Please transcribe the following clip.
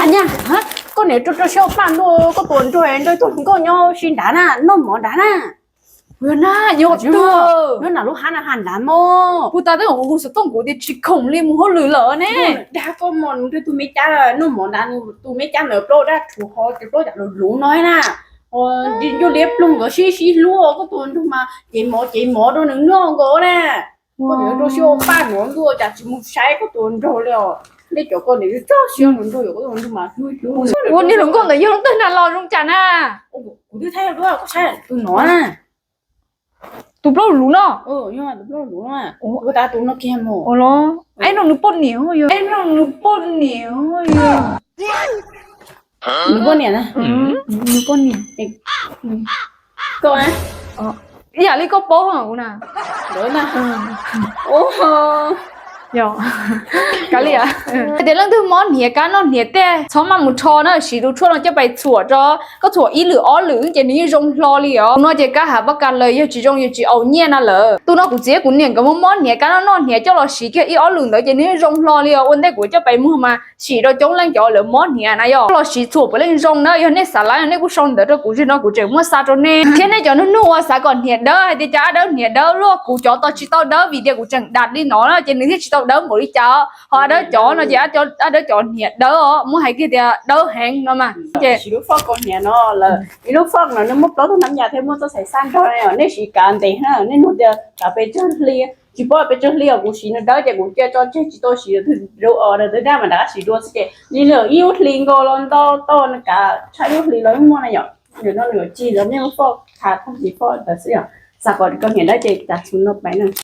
Nyab, koj niam rau rau siab ua paj ntuj, koj tus nraug nrog tus hluas nkauj nyob si nrad na, noj mov nrad na. Yog na, yog tuag. Nyob nram lub hav na, hav nrad mog. Puag ta twb hu xov tooj kuv tias tsis khoom li mus hauj lwm lawm ne. Dag koj mog, nws nrog tus me cab noj mov nrad, tus me cab ntawd plaub dab rhuv ho ces plaub cov luv luv no na. Ncuj liab ploog nkawd sib sib hlub, koj tus nraug mas cev mov cev mov rau nws noj nkaus na. Koj niam rau siab ua paj ntuj, cas tsis mus saib koj tus nraug li os. Nej cov koj niam tso siab nraug, koj tus nraug mas hlub hlub. Ua niag hluas nkauj ntawd yog leej twg na los zoo cas na? Kuv twb thaij duab koj saib tus no na. Tus plaub luv no. Tus plaub luv no. Ua tas tus no kiag mus. Ua los, es no nws poj niam yog? Es no nws poj niam yog? Nws poj niam na. Nws poj niam. Koj, ib yam li koj paub na. Kav liam. Hais tias leej twg mob hniav kab noj hniav tiag txhob maj mus rho na, siv tus tshuaj no coj pais txhuam tso. Koj txhuam ib lwm ob lwm ces nws yeej zoo hlo li os. Tus no ces kab hav paj kas lawm, yog tsis zoo yog tsis aus nyiaj na lawm. Tus no kuv txiv kuv niam nkawd muab mob hniav kab noj hniav coj los siv kiag ib ob lwm ntawd ces nws yeej zoo hlo li os. Ua ntej kuv coj pais muag mas sim rau coob leej cov lawv mob hniav na yog. Los siv txhuam puav leej zoo na, yog nej xav laiv nej kuj sau ntawv rau kuv, zaum no kuv tseem muaj xa rau nej. Thiab nej cov nug nug ua xav kom hniav dawb hais tias cas ab dawb hniav dawb luaj, kuv cov tau tsis tau dawb vim tias kuv tseem dam li no na ces nws thiaj tsis tau dawb npaum li cas. Ho ab dawb cov no ces ab dawb cov hniav dawb os, muab hais kiag tias dawb heev no mas. Ces siv lub foj kaus hniav no lawm, ib lub foj no nws muaj plaub tug nab yas thiab muaj txoj xaiv xaj nrog, nej siv kav ntev na, nej nug tias kav pes tsawg hli, tsis paub pes tsawg hli os, kuv siv nws dawb ces kuv cia tso tseg tsis tau siv, twb daj mas rov qab siv dua xwb ces li lawm ib lub hli nkaus los ntau tau nws kav tshaj ib lub hli los muaj na yom. Nim no nws yuav cig los nej muab foj tha thaj tis foj ntawd xwb yom. Xav kom koj hniav dawb ces cas txhuv no pais na.